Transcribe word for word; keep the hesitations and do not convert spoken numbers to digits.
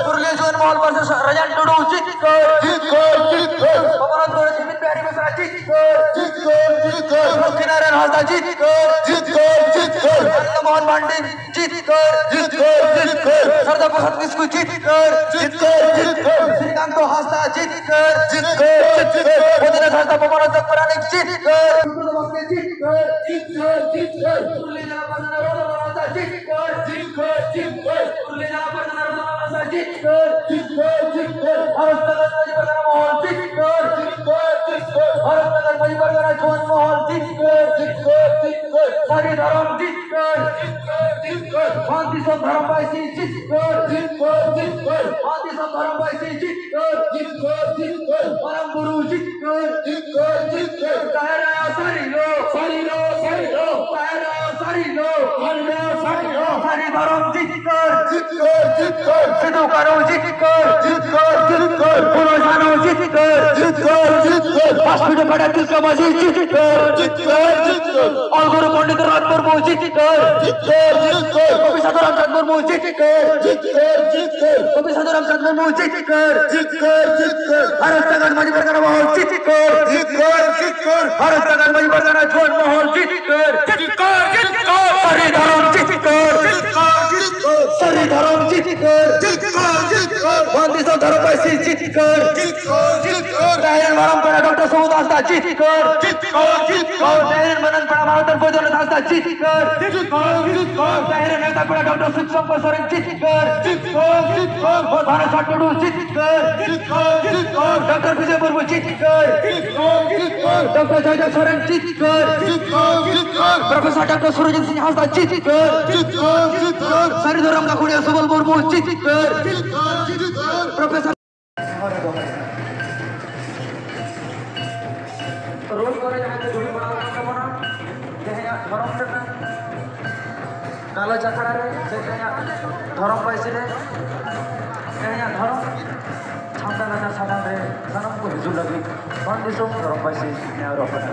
ᱯᱩᱨᱩᱞᱤᱭᱟᱹ ᱡᱩᱣᱟᱹᱱ ᱢᱚᱦᱚᱞ ᱯᱟᱥᱮ ᱨᱟᱡᱟᱱ ᱴᱩᱰᱩ ᱡᱤᱛᱠᱟᱹᱨ, ᱡᱤᱛᱠᱟᱹᱨ, ᱡᱤᱛᱠᱟᱹᱨ᱾ ᱵᱟᱵᱩᱨᱟᱢ ᱴᱩᱰᱩ, ᱡᱤᱢᱤᱫ ᱵᱤᱦᱟᱨᱤ ᱵᱮᱥᱨᱟ ᱡᱤᱛᱠᱟᱹᱨ, ᱡᱤᱛᱠᱟᱹᱨ, ᱡᱤᱛᱠᱟᱹᱨ᱾ ᱞᱚᱠᱠᱷᱤ ᱱᱟᱨᱟᱭᱚᱱ ᱦᱟᱸᱥᱫᱟ ᱡᱤᱛᱠᱟᱹᱨ, ᱡᱤᱛᱠᱟᱹᱨ, ᱡᱤᱛᱠᱟᱹᱨ᱾ ᱥᱟᱨᱫᱟ ᱢᱳᱦᱚᱱ ᱢᱟᱱᱰᱤ ᱡᱤᱛᱠᱟᱹᱨ, ᱡᱤᱛᱠᱟᱹᱨ, ᱡᱤᱛᱠᱟᱹᱨ᱾ ᱥᱟᱨᱫᱟ ᱯᱨᱚᱥᱟᱫᱽ ᱠᱤᱥᱠᱩ ᱡᱤᱛᱠᱟᱹᱨ, ᱡᱤᱛᱠᱟᱹᱨ, ᱡᱤᱛᱠᱟᱹᱨ᱾ ᱥᱨᱤᱠᱟᱱᱛᱚ ᱦᱟᱸᱥᱫᱟ ᱡᱤᱛᱠᱟᱹᱨ, ᱡᱤᱛᱠᱟᱹᱨ, ᱡᱤᱛᱠᱟᱹᱨ᱾ ᱵᱚᱫᱨᱤᱱᱟᱛᱷ ᱦᱟᱸᱥᱫᱟ, ᱯᱚᱵᱚᱱ ᱪᱚᱠ ᱯᱟᱨᱟᱱᱤᱠ ᱡᱤᱛᱠᱟᱹᱨ, ᱡᱤᱛᱠᱟᱹᱨ, ᱡᱤᱛᱠᱟᱹᱨ᱾ ᱯᱩᱨᱩᱞᱤᱭᱟᱹ ᱡᱮᱞᱟ ᱯᱟᱨᱜᱟᱱᱟ ᱨᱚᱛᱱ ᱦᱟᱸᱥᱫᱟ ᱡᱤᱛᱠᱟᱹᱨ, ᱡᱤᱛᱠᱟᱹᱨ, ᱡᱤᱛᱠᱟᱹᱨ᱾ ᱯᱩᱨᱩᱞᱤᱭᱟᱹ ᱡᱮᱞᱟ ᱯᱟᱨᱜᱟᱱᱟ ᱨᱚᱛᱱ ᱦᱟᱸᱥᱫᱟ ᱡᱤᱛᱠᱟᱹᱨ, ᱡᱤᱛᱠᱟᱹᱨ, ᱡᱤᱛᱠᱟᱹᱨ᱾ ᱵᱷᱟᱨᱚᱛ ᱱᱟᱜᱟᱨ ᱢᱟᱹᱡᱷᱤ ᱯᱟᱨᱜᱟᱱᱟ ᱢᱚᱦᱚᱞ ᱡᱤᱛᱠᱟᱹᱨ, ᱡᱤᱛᱠᱟᱹᱨ, ᱡᱤᱛᱠᱟᱹᱨ᱾ ᱵᱷᱟᱨᱚᱛ ᱱᱟᱜᱟᱨ ᱢᱟᱹᱡᱷᱤ ᱯᱟᱨᱜᱟᱱᱟ ᱡᱩᱣᱟᱹᱱ ᱢᱚᱦᱚᱞ ᱡᱤᱛᱠᱟᱹᱨ, ᱡᱤᱛᱠᱟᱹᱨ, ᱡᱤᱛᱠᱟᱹᱨ᱾ ᱥᱟᱹᱨᱤ ᱫᱷᱚᱨᱚᱢ ᱡᱤᱛᱠᱟᱹᱨ, ᱡᱤᱛᱠᱟᱹᱨ, ᱡᱤᱛᱠᱟᱹᱨ᱾ ᱢᱟᱱ ᱫᱤᱥᱚᱢ ᱫᱷᱚᱨᱚᱢ ᱵᱟᱹᱭᱥᱤ ᱡᱤᱛᱠᱟᱹᱨ, ᱡᱤᱛᱠᱟᱹᱨ, ᱡᱤᱛᱠᱟᱹᱨ᱾ ᱢᱟᱱ ᱫᱤᱥᱚᱢ ᱫᱷᱚᱨᱚᱢ ᱵᱟᱹᱭᱥᱤ ᱡᱤᱛᱠᱟᱹᱨ, ᱡᱤᱛᱠᱟᱹᱨ, ᱡᱤᱛᱠᱟᱹᱨ᱾ ᱢᱟᱨᱟᱝ ᱵᱩᱨᱩ ᱡᱤᱛᱠᱟᱹᱨ, ᱡᱤᱛᱠᱟᱹᱨ, ᱡᱤᱛᱠᱟᱹᱨ᱾ ᱛᱟᱦᱮᱱᱟ ᱥᱟᱹᱨᱤ ᱞᱚ, ᱥᱟᱹᱨᱤ ᱞᱚ, ᱥᱟᱹᱨᱤ ᱞᱚ᱾ ᱛᱟᱦᱮᱱᱟ ᱥᱟᱹᱨᱤ ᱞᱚ, ᱥᱟᱹᱨᱤ ᱞᱚ, ᱥᱟᱹᱨᱤ ᱞᱚ᱾ ᱥᱟᱹᱨᱤ ᱫᱷᱚᱨᱚᱢ ᱡᱤᱛᱠᱟᱹᱨ, ᱡᱤᱛᱠᱟᱹᱨ, ᱡᱤᱛᱠᱟᱹᱨ᱾ ᱥᱤᱫᱩ ᱠᱟᱹᱱᱦᱩ ᱡᱤᱛᱠᱟᱹᱨ, ᱡᱤᱛᱠᱟᱹᱨ, ᱡᱤᱛᱠᱟᱹᱨ᱾ ᱯᱷᱩᱞᱳ ᱡᱷᱟᱱᱳ ᱡᱤᱛᱠᱟᱹᱨ, ᱡᱤᱛᱠᱟᱹᱨ, ᱡᱤᱛᱠᱟᱹᱨ᱾ ᱯᱟᱸᱪ ᱯᱷᱤᱴ ᱯᱷᱮᱰᱟ ᱛᱤᱞᱠᱟᱹ ᱢᱟᱹᱡᱷᱤ ᱡᱤᱛᱠᱟᱹᱨ, ᱡᱤᱛᱠᱟᱹᱨ, ᱡᱤᱛᱠᱟᱹᱨ᱾ ᱚᱞ ᱜᱩᱨᱩ ᱯᱚᱱᱰᱤᱛ ᱨᱚᱜᱷᱩᱱᱟᱛᱷ ᱢᱩᱨᱢᱩ ᱡᱤᱛᱠᱟᱹᱨ, ᱡᱤᱛᱠᱟᱹᱨ, ᱡᱤᱛᱠᱟᱹᱨ᱾ ᱠᱚᱵᱤ ᱥᱟᱫᱷᱩ ᱨᱟᱢᱪᱟᱸᱫᱽ ᱢᱩᱨᱢᱩ ᱡᱤᱛᱠᱟᱹᱨ, ᱡᱤᱛᱠᱟᱹᱨ, ᱡᱤᱛᱠᱟᱹᱨ᱾ ᱠᱚᱵᱤ ᱥᱟᱫᱷᱩ ᱨᱟᱢᱪᱟᱸᱫᱽ ᱢᱩᱨᱢᱩ ᱡᱤᱛᱠᱟᱹᱨ, ᱡᱤᱛᱠᱟᱹᱨ, ᱡᱤᱛᱠᱟᱹᱨ᱾ ᱵᱷᱟᱨᱚᱛ ᱱᱟᱜᱟᱨ ᱢᱟᱹᱡᱷᱤ ᱯᱟᱨᱜᱟᱱᱟ ᱢᱚᱦᱚᱞ ᱡᱤᱛᱠᱟᱹᱨ, ᱡᱤᱛᱠᱟᱹᱨ, ᱡᱤᱛᱠᱟᱹᱨ᱾ ᱵᱷᱟᱨᱚᱛ ᱱᱟᱜᱟᱨ ᱢᱟᱹᱡᱷᱤ ᱯᱟᱨᱜᱟᱱᱟ ᱡᱩᱣᱟᱹᱱ ᱢᱚᱦᱚᱞ ᱡᱤᱛᱠᱟᱹᱨ, ᱡᱤᱛᱠᱟᱹᱨ, ᱡᱤᱛᱠᱟᱹᱨ᱾ ᱥᱟᱹᱨᱤ ᱫᱷᱚᱨᱚᱢ ᱡᱤᱛᱠᱟᱹᱨ, ᱡᱤᱛᱠᱟᱹᱨ, ᱡᱤᱛᱠᱟᱹᱨ᱾ ᱥᱟᱹᱨᱤ ᱫᱷᱚᱨᱚᱢ ᱡᱤᱛᱠᱟᱹᱨ, ᱡᱤᱛᱠᱟᱹᱨ, ᱡᱤᱛᱠᱟᱹᱨ᱾ ᱢᱟᱱ ᱫᱤᱥᱚᱢ ᱫᱷᱚᱨᱚᱢ ᱵᱟᱹᱭᱥᱤ ᱡᱤᱛᱠᱟᱹᱨ, ᱡᱤᱛᱠᱟᱹᱨ, ᱡᱤᱛᱠᱟᱹᱨ᱾ ᱛᱟᱦᱮᱸ ᱞᱮᱱ ᱢᱟᱨᱟᱝ ᱯᱮᱲᱟ ᱰᱚᱠᱴᱚᱨ ᱥᱚᱢᱩᱫ ᱦᱟᱸᱥᱫᱟ ᱡᱤᱛᱠᱟᱹᱨ, ᱡᱤᱛᱠᱟᱹᱨ, ᱡᱤᱛᱠᱟᱹᱨ᱾ ᱛᱟᱦᱮᱸ ᱞᱮᱱ ᱢᱟᱨᱟᱝ ᱯᱮᱲᱟ ᱢᱟᱱᱚᱛᱟᱱ ᱵᱳᱭᱫᱚᱱᱟᱛᱷ ᱦᱟᱸᱥᱫᱟ ᱡᱤᱛᱠᱟᱹᱨ, ᱡᱤᱛᱠᱟᱹᱨ, ᱡᱤᱛᱠᱟᱹᱨ᱾ ᱛᱟᱦᱮᱸ ᱞᱮᱱ ᱱᱮᱛᱟ ᱯᱮᱲᱟ ᱰᱚᱠᱴᱚᱨ ᱥᱩᱠ ᱥᱚᱝᱠᱚᱨ ᱥᱚᱨᱮᱱ ᱡᱤᱛᱠᱟᱹᱨ, ᱡᱤᱛᱠᱟᱹᱨ, ᱡᱤᱛᱠᱟᱹᱨ᱾ ᱵᱷᱟᱱᱩ ᱥᱟᱨ ᱴᱩᱰᱩ ᱡᱤᱛᱠᱟᱹᱨ, ᱡᱤᱛᱠᱟᱹᱨ, ᱡᱤᱛᱠᱟᱹᱨ᱾ ᱰᱚᱠᱴᱚᱨ ᱵᱤᱡᱚᱭ ᱢᱩᱨᱢᱩ ᱡᱤᱛᱠᱟᱹᱨ, ᱡᱤᱛᱠᱟᱹᱨ, ᱡᱤᱛᱠᱟᱹᱨ᱾ ᱰᱚᱠᱴᱚᱨ ᱡᱚᱭᱫᱮᱵ ᱥᱚᱨᱮᱱ ᱡᱤᱛᱠᱟᱹᱨ, ᱡᱤᱛᱠᱟᱹᱨ, ᱡᱤᱛᱠᱟᱹᱨ᱾ ᱯᱨᱚᱯᱷᱮᱥᱚᱨ ᱰᱚᱠᱴᱚᱨ ᱥᱩᱨᱚᱡᱤᱛ ᱥᱤᱝ ᱦᱟᱸᱥᱫᱟ ᱡᱤᱛᱠᱟᱹᱨ, ᱡᱤᱛᱠᱟᱹᱨ, ᱡᱤᱛᱠᱟᱹᱨ᱾ ᱥᱟᱹᱨᱤ ᱫᱷᱚᱨᱚᱢ ᱜᱟᱹᱠᱷᱩᱲᱤᱭᱟᱹ ᱥᱩᱵᱚᱞ ᱢᱩᱨᱢᱩ ᱡᱤᱛᱠᱟᱹᱨ, ᱡᱤᱛᱠᱟᱹᱨ, ᱡᱤᱛᱠᱟᱹᱨ᱾ ᱯᱨᱚᱯᱷᱮᱥᱚᱨ ᱨᱩᱢ ᱠᱚᱨᱮ ᱡᱟᱦᱟᱸᱭ ᱠᱚ ᱫᱩᱲᱩᱵ ᱵᱟᱲᱟ ᱟᱠᱟᱱ ᱛᱟᱵᱚᱱᱟ, ᱛᱮᱦᱮᱧᱟᱜ ᱫᱷᱚᱨᱚᱢ ᱨᱮᱱᱟᱜ ᱜᱟᱞᱚᱪ ᱟᱠᱷᱲᱟ ᱨᱮ ᱥᱮ ᱛᱮᱦᱮᱧᱟᱜ ᱫᱷᱚᱨᱚᱢ ᱵᱟᱹᱭᱥᱤ ᱨᱮ, ᱛᱮᱦᱮᱧᱟᱜ ᱫᱷᱚᱨᱚᱢ ᱪᱷᱟᱢᱰᱟ ᱞᱟᱡᱟᱣ ᱥᱟᱢᱟᱝ ᱨᱮ ᱥᱟᱱᱟᱢ ᱠᱚ ᱦᱤᱡᱩᱜ ᱞᱟᱹᱜᱤᱫ ᱢᱟᱱ ᱫᱤᱥᱚᱢ ᱫᱷᱚᱨᱚᱢ ᱵᱟᱹᱭᱥᱤ ᱱᱮᱦᱚᱨᱚᱜ ᱠᱟᱱᱟ᱾